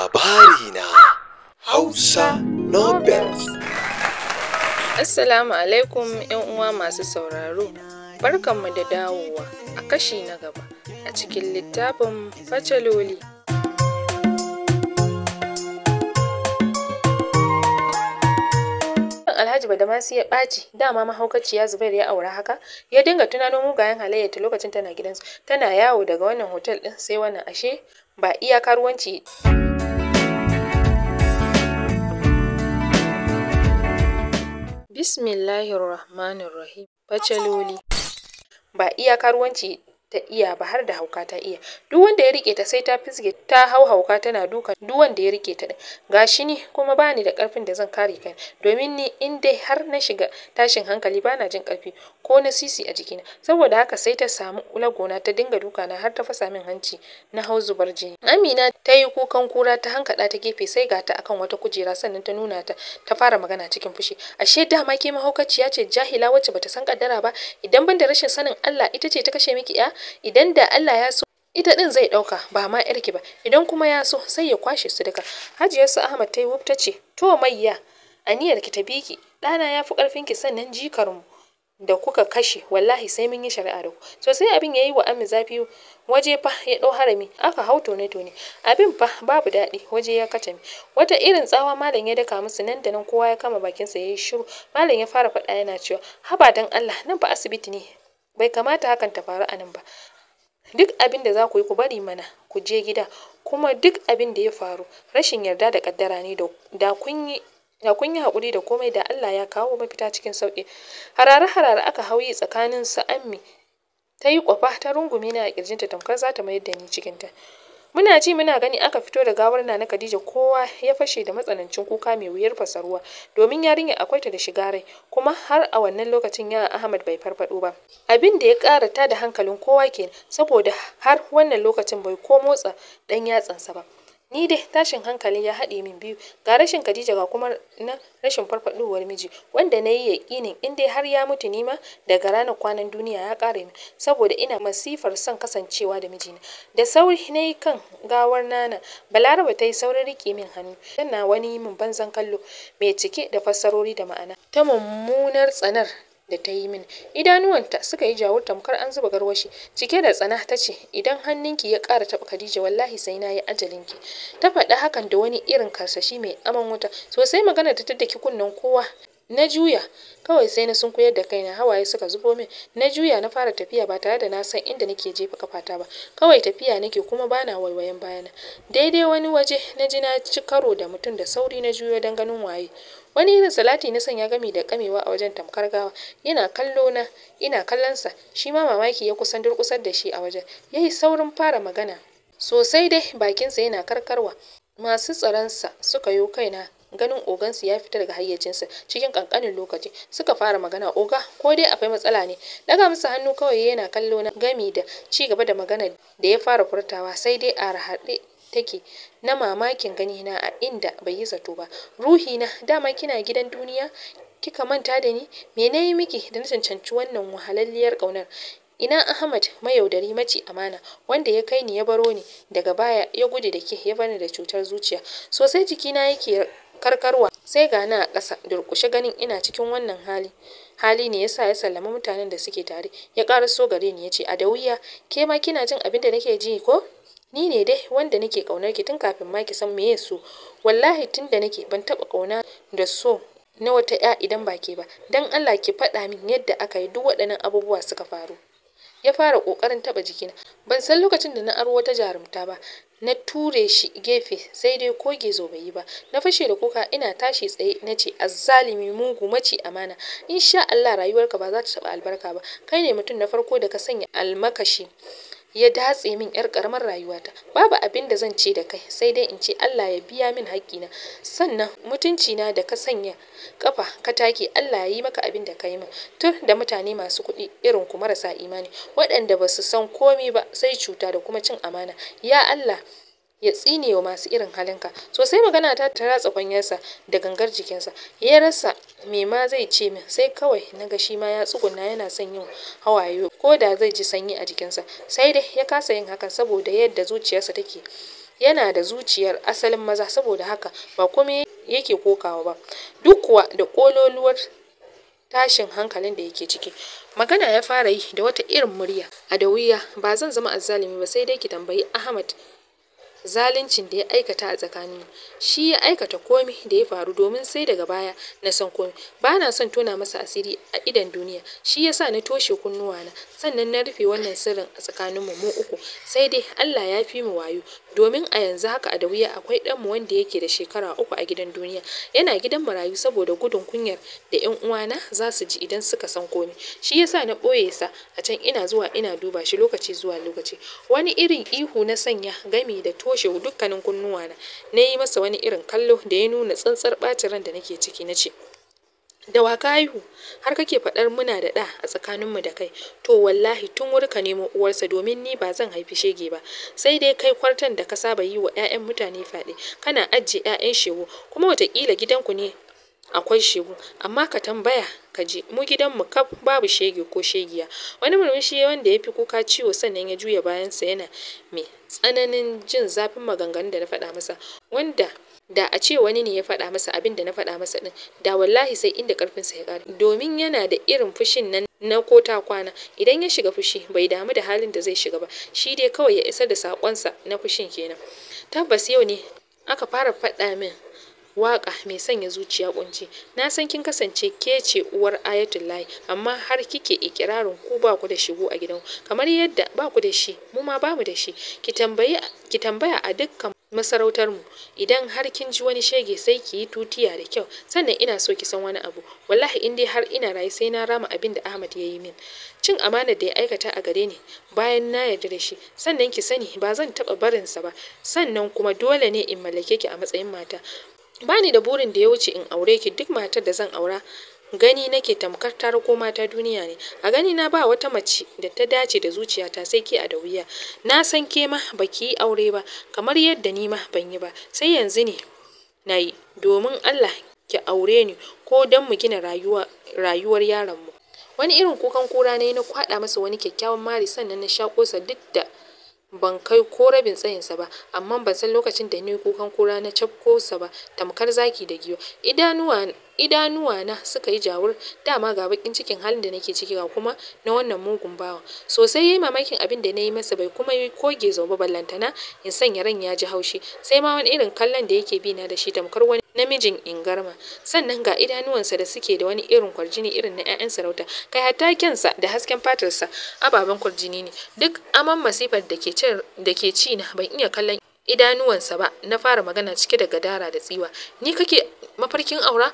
Labari na Hausa Novels. Assalamu alaikum ‘yan uwa masu sauraro, barkanmu da dawowa a kashi na gaba a cikin littafin Facaloli. Alhaji Badamasi ya ɓaci, dama mahaukaciya Zubair ya aura haka, ya dinga tunano mugayen halayyarta lokacin tana gidansu, tana yawo daga wannan hotel ɗin sai wannan, ashe ba iya karuwanci. Bismillahirrahmanirrahim. Facaloli. Ba iya karuwanci ta iya ba, har da hauka ta iya. Duk wanda ya rike ta sai ta fisge ta hau hauka tana duka duk wanda ya rike ta. Gashi ni kuma bani da karfin da zan kare kai, domin ni in dai har na shiga tashin hankali bana jin karfi ko na sisi a jikina. Saboda haka sai ta samu lagona ta dinga duka na har ta fasa min hanci, na hau zubar jini. Amina ta yi kukan kura ta hankaɗa ta gefe, sai ga ta akan wata kujera, sannan ta nuna ta ta fara magana cikin fushi. Ashe dama ke mahaukaciya ce, jahila wacce bata san kaddara ba. Idan ban da rashin sanin Allah, ita ce ta kashe miki ya. Idan da Allah ya so, ita din zai dauka, ba ma yarki ba. Idan kuma ya so, sai ya kwashe su duka. Hajiyar su Ahmad ta yi wuf ta ce, to mayya, aniyar ki ta biki, ɗana ya fi ƙarfin ki, sannan jikar mu da kuka kashe, wallahi sai mun yi shari'a da ku. So sai abin yayi wa Ami zafi, waje fa ya ɗau harami, aka hau tone tone, abin fa babu daɗi, waje ya katame. Wata irin tsawa malam ya daka musu, nan da nan kowa ya kama bakinsa ya yi shiru. Malam ya fara faɗa yana cewa, haba dan Allah, nan fa asibiti ne, bai kamata hakan ta faru a nan ba. Duk abin da za ku yi, ku bari mana ku je gida. Kuma duk abin da ya faru rashin yarda da kaddara ne, da kun yi da kun yi haƙuri da komai, da Allah ya kawo mafita cikin sauƙi. Harare harare aka hauyi tsakanin su. Ammi ta yi kwafa ta rungume na a ƙirjinta tamkar za ta mayar da ni cikinta. Muna ji muna gani aka fito da gawar Nana Khadija, kowa ya fashe da matsanancin kuka mai wuyar fasarwa, domin yarinya akwai ta da shiga rai, kuma har a wannan lokacin ya Ahmad bai farfado ba. Abin da ya ƙara ta da hankalin kowa kenan, saboda har wannan lokacin bai ko motsa dan yatsansa ba. Ni dai tashin hankali ya haɗe min biyu, ga rashin Khadija, ga kuma na rashin farfadowar miji, wanda na yi yaƙinin in dai har ya mutu, ni ma daga ranar kwanan duniya ya ƙare min, saboda ina masifar son kasancewa da mijina. Da sauri na yi kan gawar Nana, Balaraba ta yi saurin riƙe min hannu, tana wani yi min banzan kallo mai cike da fassarori da ma'ana ta mummunar tsanar da ta yi min. Idanuwanta suka yi jawur tamkar an zuba garwashi. Cike da tsana ta ce, idan hannunki ya ƙara taɓa Khadija, wallahi sai na yi ajalinki. Ta faɗi hakan da wani irin karsashi mai aman wuta sosai. Magana ta tattaki kunnen kowa. Na juya kawai sai na sunkuyar da kaina, hawaye suka zubo min. Na juya na fara tafiya ba tare da na san inda nake jefa kafata ba. Kawai tafiya nake kuma bana waiwayen bayana. Daidai wani waje na ji na ci karo da mutum. Da sauri na juyo don ganin waye. Wani irin salati na sanya gami da kamewa a wajen tamkar gawa. Yana kallo na, ina kallon sa. Shi ma mamaki ya kusan durkusar da shi a wajen. Yayi saurin fara magana sosai dai bakinsa yana karkarwa. Masu tsaronsa suka yo kaina, ganin ogansu ya fita daga hayyacinsa cikin kankanin lokaci. Suka fara magana, oga, ko dai akwai matsala ne? Daga musu hannu kawai yana kallo na, gami da ci gaba da magana da ya fara furtawa, sai dai a rahaɗe take na mamakin gani na a inda bai yi zato ba. Ruhi na, dama kina gidan duniya kika manta da ni? Me na yi miki da na cancanci wannan wahalalliyar ƙaunar? Ina Ahmad, mayaudari, maci amana, wanda ya kai ni ya baro ni, daga baya ya gudu da ke, ya bani da cutar zuciya? Sosai jikina yake karkarwa, sai ga na a ƙasa durƙushe. Ganin ina cikin wannan hali ne yasa ya sallami mutanen da suke tare, ya ƙaraso gare ni, ya ce, Adawiya, ke ma kina jin abin da nake ji ko? Ni ne dai wanda nake ƙaunar ki tun kafin ma ki san meye so. Wallahi tun da nake ban taɓa ƙauna da so na wata ƴa idan ba ke ba. Dan Allah ki faɗa min yadda aka yi duk waɗannan abubuwa suka faru. Ya fara ƙoƙarin taɓa jikina. Ban san lokacin da na aro wata jarumta ba, na ture shi gefe, sai dai ko gezo bai yi ba. Na fashe da kuka, ina tashi tsaye na ce, azzalimi, mugu, maci amana, insha Allah rayuwarka ba za ta taɓa albarka ba. Kai ne mutum na farko da ka sanya almakashi ya datse min yar karamar rayuwata. Babu abin da zan ce da kai sai dai in ce Allah ya biya min haƙƙina, sannan mutuncina da ka sanya kafa ka take, Allah ya yi maka abin da ka yi min. Tun da mutane masu kuɗi irin ku marasa imani, waɗanda ba su san komi ba sai cuta da kuma cin amana. Ya Allah ya tsine wa masu irin halinka. Sosai magana ta ta ratsa kwanyarsa da gangar jikinsa. Ya rasa me ma zai ce min, sai kawai na ga shi ma ya tsuguna yana son yin hawaye ko da zai ji sanyi a jikinsa. Sai dai ya kasa yin hakan saboda yadda zuciyarsa take. Yana da zuciyar asalin maza, saboda haka ba komai yake kokawa ba, duk kuwa da kololuwar tashin hankalin da yake ciki. Magana ya fara yi da wata irin murya: "Adawiya, ba zan zama azzalumi ba, sai dai ki tambayi Ahmad zaluncin da ya aikata a tsakaninmu. Shi ya aikata komai da ya faru, domin sai daga baya na san komai. Ba na son tona masa asiri a idon duniya, shi yasa na toshe kunnuwana, sannan na rufe wannan sirrin a tsakaninmu mu uku. Sai dai Allah ya fi mu wayo, domin a yanzu haka, Adawiya, akwai ɗanmu wanda yake da shekara 3 a gidan duniya. Yana gidan marayu saboda gudun kunyar da 'yan uwana za su ji idan suka san komai. Shi yasa na ɓoye sa a can, ina zuwa ina duba shi lokaci zuwa lokaci." Wani irin ihu na sanya gami da toshe dukkanin kunnuwana. Na yi masa wani irin kallo da ya nuna tsantsar ɓacin ran da nake ciki. Na ce, "Da wa ka haihu har kake faɗar muna da ɗa a tsakaninmu da kai? To wallahi tun wuri ka nemo uwarsa, domin ni ba zan haifi shege ba. Sai dai kai kwartan da ka saba yi wa 'ya'yan mutane fyaɗe, kana ajiye 'ya'yan shegu. Kuma watakila gidanku ne akwai shegu, amma ka tambaya ka ji, mu gidanmu kaf babu shege ko shegiya." Wani murmushi wanda ya fi kuka ciwo, sannan ya juya bayansa yana mai tsananin jin zafin maganganun da na faɗa masa, wanda da a ce wani ne ya faɗa masa abin da na faɗa masa ɗin, da wallahi sai inda ƙarfinsa ya ƙare, domin yana da irin fushin nan na ko ta kwana. Idan ya shiga fushi, bai damu da halin da zai shiga ba, shi dai kawai ya isar da saƙonsa na fushin kenan. Tabbas yau ne aka fara faɗa min waka mai sanya zuciya kunci. Na san kin kasance ke ce uwar Ayatullahi, amma har kike ikirarin ku ba ku da shigo a gidan. Kamar yadda ba ku da shi, mu ma ba mu da shi. Ki tambaya a dukkan masarautar mu, idan har kin ji wani shege, sai ki yi tutiya da kyau. Sannan ina so ki san wani abu: wallahi in dai har ina rayu, sai na rama abin da Ahmad ya yi min, cin amanar da ya aikata a gare ni bayan na yarda da shi. Sannan ki sani, ba zan taɓa barinsa ba. Sannan kuma dole ne in mallake ki a matsayin mata. Bani da burin da ya wuce in aure ki. Duk matar da zan aura, gani nake tamkar ta ko mata duniya ne. A gani na, ba wata mace da ta dace da zuciyata sai ke, Adawiya. Na san ke ma baki yi aure ba, kamar yadda ni ma ban yi ba, sai yanzu ne na yi. Domin Allah ki aure ni, ko don mu gina rayuwa, rayuwar yaron mu. Wani irin kukan kura ne, na kwada masa wani kyakkyawan mari, sannan na shako sa. Duk da ban kai ko rabin tsayinsa ba, amma ban san lokacin da ni kukan kura na cafko sa ba, tamkar zaki da giwa. Idanuwa na suka yi jawur. Dama ga bakin cikin halin da nake ciki, ga kuma na wannan mugun bawan. Sosai yayi mamakin abin da na yi masa. Bai kuma yi ko gezau ba, ballantana in sanya ran ya ji haushi. Sai ma wani irin kallon da yake bi na da shi, tamkar wani namijin ingarma. Sannan ga idanuwansa da suke da wani irin kwarjini irin na 'ya'yan sarauta. Kai, hatta kyansa da hasken fatarsa ababen kwarjini ne. Duk aman masifar da ke ci na, ban iya kallon idanuwansa ba. Na fara magana cike da gadara da tsiwa: "Ni kake mafarkin aura?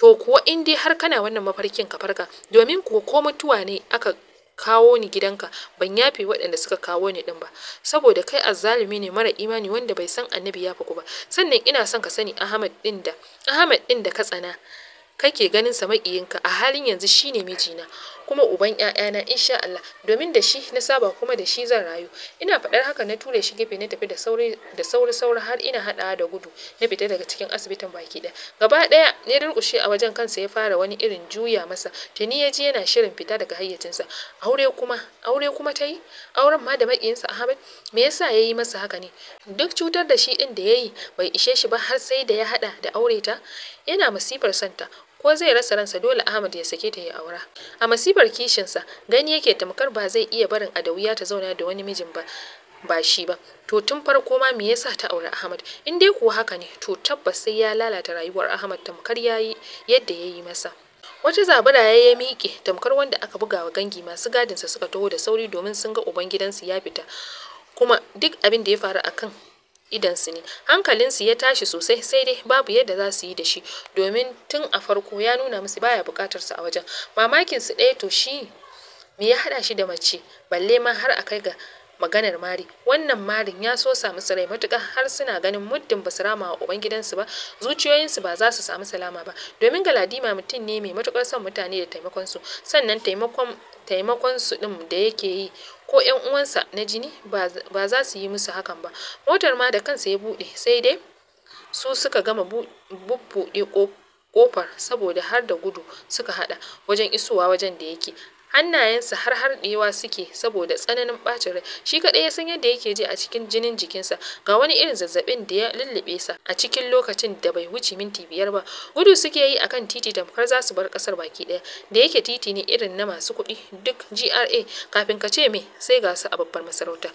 To kuwa in dai har kana wannan mafarkin, ka farka, domin kuwa ko mutuwa ne aka kawo ni gidanka, ban yafe waɗanda suka kawo ni din ba, saboda kai azzalumi ne mara imani wanda bai san Annabi ya faku ba. Sannan ina son ka sani, Ahmad din da ka tsana, kake ganin sa maƙiyinka, a halin yanzu shine mijina kuma uban ƴaƴana, insha Allah, domin da shi na saba kuma da shi zan rayu." Ina faɗar haka na ture shi gefe, na tafi da sauri da sauri sauri, har ina haɗawa da gudu, na fita daga cikin asibitin baki ɗaya. Gaba ɗaya ya durƙushe a wajen, kansa ya fara wani irin juya masa. Tuni ya ji yana shirin fita daga hayyacinsa. Aure kuma, aure kuma ta yi? Auren ma da maƙiyinsa Ahmad? Me yasa ya yi masa haka ne? Duk cutar da shi ɗin da ya yi bai ishe shi ba, har sai da ya haɗa da aure ta? Yana masifar santa, ko zai rasa ransa dole Ahmad ya sake ta ya aura. A masifar kishinsa, gani yake tamkar ba zai iya barin Adawiya ta zauna da wani mijin ba ba shi ba. To tun farko ma me yasa ta auri Ahmad? In dai kuwa haka ne, to tabbas sai ya lalata rayuwar Ahmad tamkar yayi yadda ya yi masa. Wata zabura ya miƙe tamkar wanda aka buga wa gangi. Masu gadinsa suka taho da sauri, domin sun ga uban gidansu ya fita, kuma duk abin da ya faru akan idansu ne. Hankalinsu ya tashi sosai, sai dai babu yadda za su yi da shi, domin tun a farko ya nuna musu baya bukatar su a wajen. Mamakin su ɗaya, to shi me ya haɗa shi da mace, balle ma har a kai ga maganar mari? Wannan marin ya so sa musu rai matuƙa, har suna ganin muddin ba su rama wa ubangidansu ba, zuciyoyinsu ba za su samu salama ba, domin Galadima mutum ne mai matuƙar son mutane da taimakon su. Sannan taimakon su ɗin da yake yi, ko ƴan uwansa na jini ba za su yi musu hakan ba. Motar ma da kansa ya buɗe, sai dai su suka gama bubbuɗe kofar, saboda har da gudu suka hada wajen isowa wajen da yake. Hannayensa har harɗewa suke saboda tsananin ɓacin rai. Shi kaɗai ya san yadda yake ji a cikin jinin jikinsa. Ga wani irin zazzabin da ya lullube sa a cikin lokacin da bai wuce minti 5 ba. Gudu suke yi akan titi tamkar za su bar ƙasar baki ɗaya. Da yake titi ne irin na masu kuɗi duk GRA, kafin ka ce me sai ga su a babbar masarauta.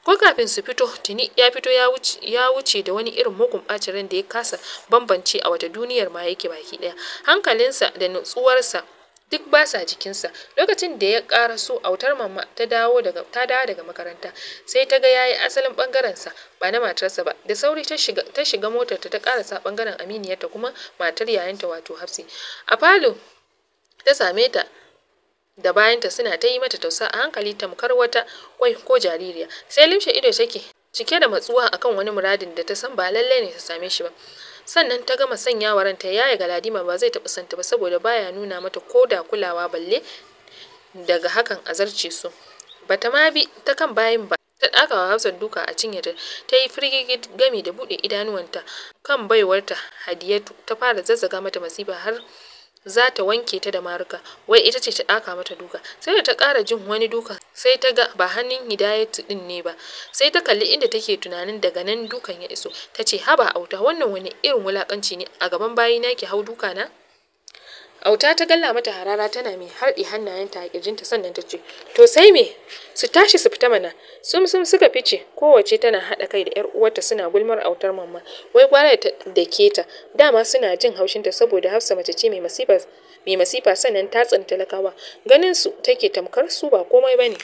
Ko kafin su fito tuni ya fito ya wuce da wani irin mugun ɓacin ran da ya kasa bambance a wata duniyar ma yake baki ɗaya. Hankalinsa da nutsuwarsa duk ba sa jikinsa. Lokacin da ya karaso, autar Mamma ta dawo daga makaranta. Sai ta ga yayi asalin bangaren sa, ba na matarsa ba. Da sauri ta shiga motar ta karasa bangaren aminiyarta kuma matar yayanta, wato Hafsi. A falo ta same ta da bayanta suna ta yi mata tausa a hankali tamkar wata kwai ko jaririya. Sai limshe ido take cike da matsuwa akan wani muradin da ta san ba lallai ne ta same shi ba. Sannan ta gama sanya wa ranta yaya Galadima ba zai taɓa santa ba, saboda baya nuna mata ko da kulawa, balle daga hakan a zarce su. Bata ma bi ta kan bayin ba, ta ɗaka wa Hafsat duka a cinyarta. Ta yi firgigi gami da buɗe idanuwanta kan baiwarta Hadiyatu. Ta fara zazzaga mata masifa har za ta wanke ta da maruka, wai ita ce ta ɗaka mata duka. Sai da ta ƙara jin wani duka, sai ta ga ba hannun Hidayatu din ne ba. Sai ta kalli inda take tunanin daga nan dukan ya iso. Ta ce, "Haba auta, wannan wani irin wulakanci ne? A gaban bayina ki hau duka na?" Auta ta galla mata harara tana mai harɗe hannayenta a kirjinta, sannan ta ce, "To sai me? Su tashi su fita mana." Sum sum suka fice, kowace tana haɗa kai da yar uwarta suna gulmar autar Mamma, wai gwara da keta. Dama suna jin haushinta saboda Hafsa mace ce mai masifa, sannan ta tsani talakawa. Ganin su take tamkar su ba komai bane.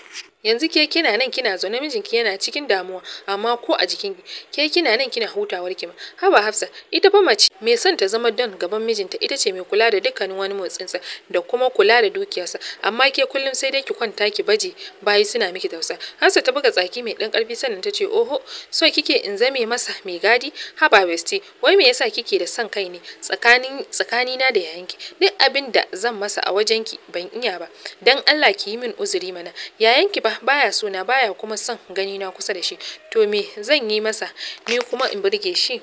Yanzu ke kina nan kina zaune, mijinki yana cikin damuwa, amma ko a jikinki. Ke kina nan kina hutawar ki ma. Haba Hafsa, ita fa mace mai son ta zama don gaban mijinta ita ce mai kula da dukkanin wani motsinsa da kuma kula da dukiyarsa, amma ke kullum sai dai ki kwanta ki baje bayi suna miki tausa. Hafsa ta buga tsaki mai dan karfi, sannan ta ce, "Oho, so kike in zame masa mai gadi? Haba bestie, wai me yasa kike da son kai ne tsakanina da yayanki? Duk abin da zan masa a wajenki ban iya ba? Dan Allah ki yi min uzuri mana. Yayanki ba baya so na, baya kuma son gani na kusa da shi. To me zan yi masa ni kuma in burge shi?"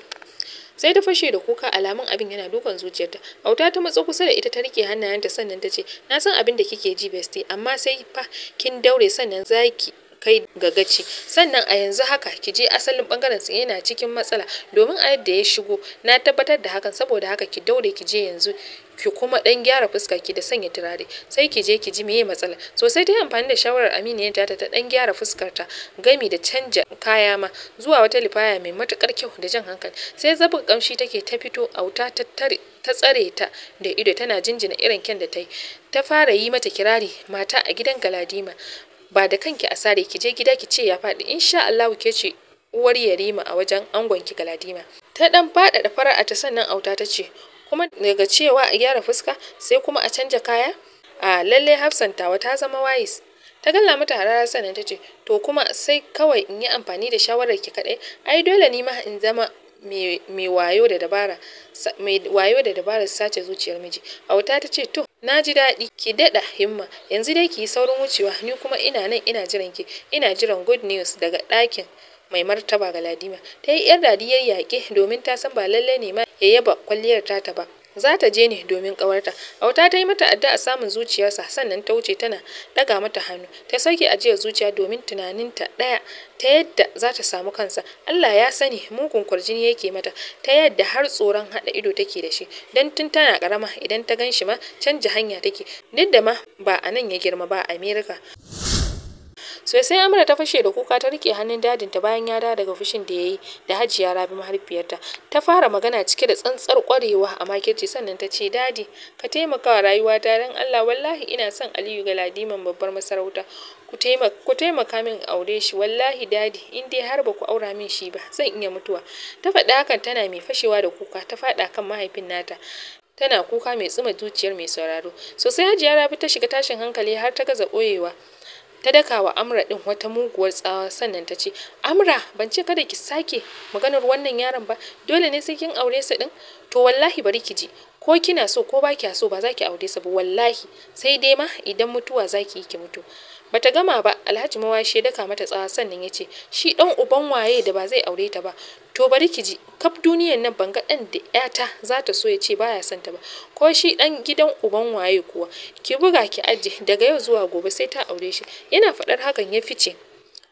Sai ta fashe da kuka, alamun abin yana dukan zuciyarta. Auta ta matso kusa da ita, ta rike hannayenta, sannan ta ce, "Na san abin da kike ji bestie, amma sai fa kin daure sannan zaki kai ga gaci. Sannan a yanzu haka ki je asalin bangaren sa, yana cikin matsala, domin a yadda ya shigo na tabbatar da hakan. Saboda haka ki daure ki je yanzu, ki kuma dan gyara fuskar ki da sanya turare, sai ki je ki ji meye matsala sosai." Ta yi amfani da shawarar aminiyar ta, ta dan gyara fuskar ta gami da canja kaya ma zuwa wata lifaya mai matukar kyau da jan hankali. Sai zabin kamshi take ta fito. Auta ta tare ta tsare ta da ido tana jinjina irin kyan da ta yi. Ta fara yi mata kirari, "Mata a gidan Galadima, ba da kanki a sare. Ki je gida ki ce ya faɗi. Insha Allahu ke ce uwar yarima a wajen angon ki Galadima." Ta dan faɗaɗa fara'a ta, sannan auta ta ce, "Kuma daga cewa a gyara fuska sai kuma a canja kaya? A lallai Hafsan tawa ta zama wise." Ta galla mata harara, sannan ta ce, "To kuma sai kawai in yi amfani da shawarar ki kaɗai? Ai dole ni ma in zama mai wayo da dabarar sace zuciyar miji." Auta ta ce, "To, na ji daɗi, ki daɗa himma. Yanzu dai ki yi saurin wucewa, ni kuma ina nan ina jiran ki, ina jiran good news daga ɗakin mai martaba Galadima." Ta yi yar dariyar yaƙe, domin ta san ba lallai ne ma ya yaba kwalliyar tata ba, za ta je ne domin ƙawarta. Auta ta yi mata addu'a samun zuciyarsa, sannan ta wuce tana ɗaga mata hannu. Ta sauke ajiyar zuciya, domin tunaninta ɗaya, ta yadda za ta samu kansa. Allah ya sani mugun kwarjini yake mata, ta yadda har tsoron haɗa ido take da shi, don tun tana ƙarama idan ta gan shi ma canja hanya take, duk da ma ba a nan ya girma ba, a America. Sosai Amra ta fashe da kuka, ta rike hannun dadinta bayan ya dawo daga fushin da ya yi da Hajiya Rabi mahaifiyarta. Ta fara magana cike da tsantsar kwarewa a makirci, sannan ta ce, "Daddy, ka taimaka wa rayuwata don Allah. Wallahi ina son Aliyu Galadiman babbar masarauta. Ku taimaka min aure shi. Wallahi Daddy, in dai har ba ku aura min shi ba, zan iya mutuwa." Ta faɗi hakan tana mai fashewa da kuka. Ta faɗa kan mahaifin nata tana kuka mai tsuma zuciyar mai sauraro. Sosai Hajiya Rabi ta shiga tashin hankali har ta gaza ɓoyewa. Ta daka wa Amra din wata muguwar tsawa, sannan ta ce, "Amra, ban ce kada ki sake maganar wannan yaron ba? Dole ne sai kin aure sa din? To wallahi bari ki ji, ko kina so ko ba kya so, ba za ki aure sa ba wallahi, sai dai ma idan mutuwa za ki yi ki mutu." Bata gama ba, Alhaji Mawashi ya daka mata tsawa sannan ya ce, shi ɗan uban waye da ba zai aure ta ba? To bari ki ji, kaf duniyan nan ban ga ɗan da ƴata za ta so ya ce baya son ta ba. Ko shi ɗan gidan uban waye kuwa? Ki buga ki ajiye, daga yau zuwa gobe sai ta aure shi. Yana faɗar hakan ya fice.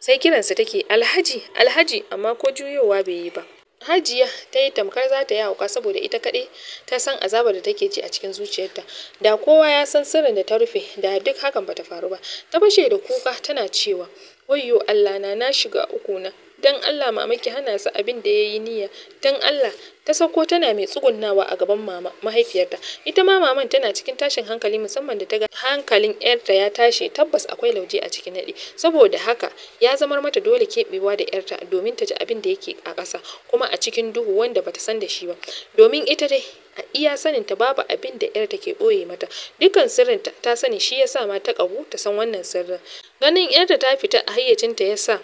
Sai kiransa take, Alhaji, Alhaji, amma ko juyowa bai yi ba. Hajiya ta yi tamkar za ta yi hauka saboda ita kaɗai ta san azabar da take ji a cikin zuciyarta. Da kowa ya san sirrin da ta rufe, da duk hakan bata faru ba. Ta fashe da kuka tana cewa, wayyo Allah na, na shiga uku na. Dan Allah mama ki hana su abin da yayi niyya. Dan Allah. Ta sauko tana mai tsugunnawa a gaban mama mahaifiyarta. Ita ma maman tana cikin tashin hankali, musamman da ta ga hankalin yarta ya tashi. Tabbas akwai lauje a cikin naɗi. Saboda haka ya zamar mata dole keɓewa da yarta domin ta ji abin da yake a ƙasa, kuma a cikin duhu wanda bata san da shi ba. Domin ita dai a iya saninta babu abin da yarta ke ɓoye mata. Dukkan sirrinta ta sani, shi yasa ma ta ƙagu ta san wannan sirrin. Ganin yarta ta fita a hayyacinta yasa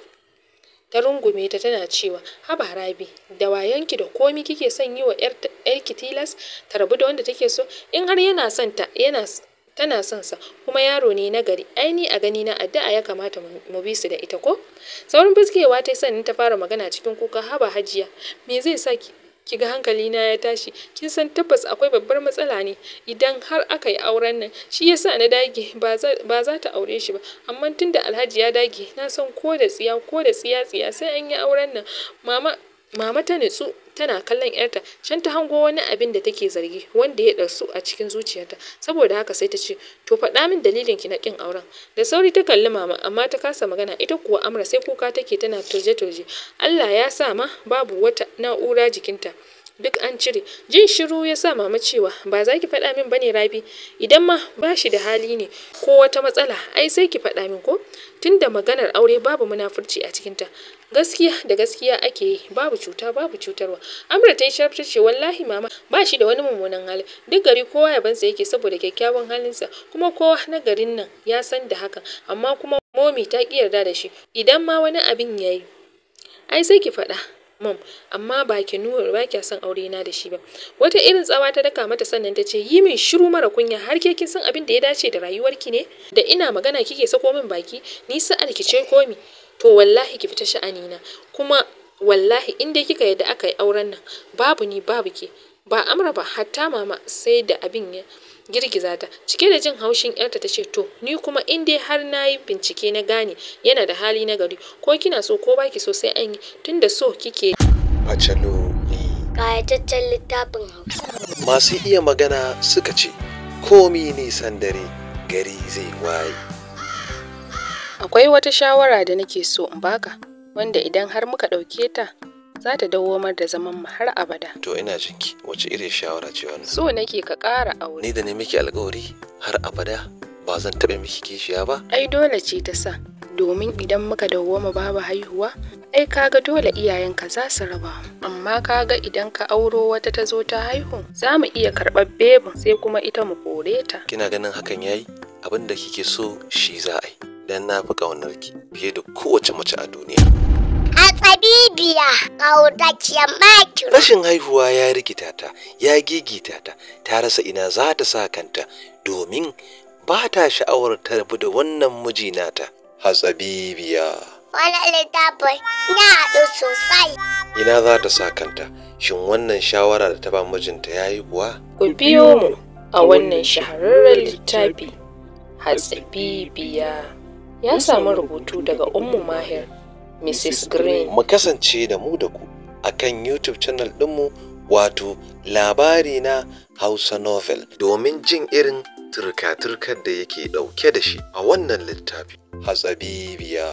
ta rungume ta tana cewa, haba Rabi, da wayonki da komi kike son yi wa yarki tilas ta rabu da wanda take so? In har yana son ta, yana tana son sa, kuma yaro ne na gari, ai ni a gani na addu'a ya kamata mu bi su da ita ko? Saurin fuskewa ta sannan ta fara magana cikin kuka, haba Hajiya, me zai sa ki ga hankali na ya tashi? Kin san tabbas akwai babbar matsala ne idan har aka yi auren nan. Shi yasa na dage ba za ta aure shi ba, amma tunda Alhaji ya dage, na san ko da tsiya ko da tsiya tsiya sai an yi auren nan. Mama ta nutsu tana kallon yarta, can ta hango wani abin da take zargi wanda ya ɗarsu a cikin zuciyarta. Saboda haka sai ta ce, to faɗa min dalilin ki na ƙin auren. Da sauri ta kalli mama, amma ta kasa magana. Ita kuwa Amra sai kuka take tana turje-turje. Allah ya sa ma babu wata na'ura jikinta, duk an cire. Jin shiru ya sa mama cewa, ba za ki faɗa min bane Rabi? Idan ma ba shi da hali ne ko wata matsala, ai sai ki faɗa min ko? Tunda maganar aure babu munafurci a cikinta. Gaskiya da gaskiya ake yi, babu cuta babu cutarwa. Amra ta yi sharaf ta ce, wallahi mama ba shi da wani mummunan hali. Duk gari kowa yabansa yake saboda kyakkyawan halinsa, kuma kowa na garin nan ya san da hakan. Amma kuma momi ta ƙi yarda da shi. Idan ma wani abin ya yi, ai sai ki faɗa mom, amma ba ki nuna ba kya son aure na da shi ba. Wata irin tsawa ta daka mata sannan ta ce, yi min shiru mara kunya, har ke kin san abin da ya dace da rayuwarki ne? Da ina magana kike sako min baki, ni sa'ar ki ce komi? To wallahi ki fita sha'ani na, kuma wallahi in dai kika yadda aka yi auren nan, babu ni babu ke. Ba Amra ba, hatta mama sai da abin ya girgiza ta. Cike da jin haushin yarta ta ce, to ni kuma in dai har na yi bincike na gane yana da hali na gari, ko kina so ko baki so sai an yi, tunda so kike. Facaloli. Ƙayataccen littafin Hausa. Masu iya magana suka ce, komi nisan dare gari zai waye. Akwai wata shawara da nake so in baka, wanda idan har muka ɗauke ta, za ta dawwamar da zaman mu har abada. To ina jinki, wace irin shawara ce wannan? So nake ka ƙara aure. Ni da ne miki alƙawari har abada ba zan taɓa miki kishiya ba? Ai dole ce ta sa, domin idan muka dawwama babu haihuwa, ai kaga dole iyayenka za su raba mu. Amma kaga idan ka auro wata ta zo ta haihu, za mu iya karɓar bebin sai kuma ita mu kore ta. Kina ganin hakan yayi? Abin da kike so shi za a yi. Dan na fi ƙaunar ki fiye da kowace mace a duniya. Hatsabibiya, ƙauracciyar maki. Rashin haihuwa ya rikita ta, ya gigita ta, ta rasa ina za ta sa kanta domin ba ta sha'awar ta rabu da wannan miji nata. Hatsabibiya. Wannan littafin ya haɗu sosai. Ina za ta sa kanta? Shin wannan shawara da ta ba mijinta ya yi kuwa? Ku biyo mu a wannan shahararren littafi Hatsabibiya. Ya samu rubutu daga Ummu Mahir, Mrs. Green. Mu kasance da mu da ku akan YouTube channel ɗinmu, wato Labari na Hausa Novel, domin jin irin turka-turkar da yake ɗauke da shi a wannan littafi. Hatsabibiya.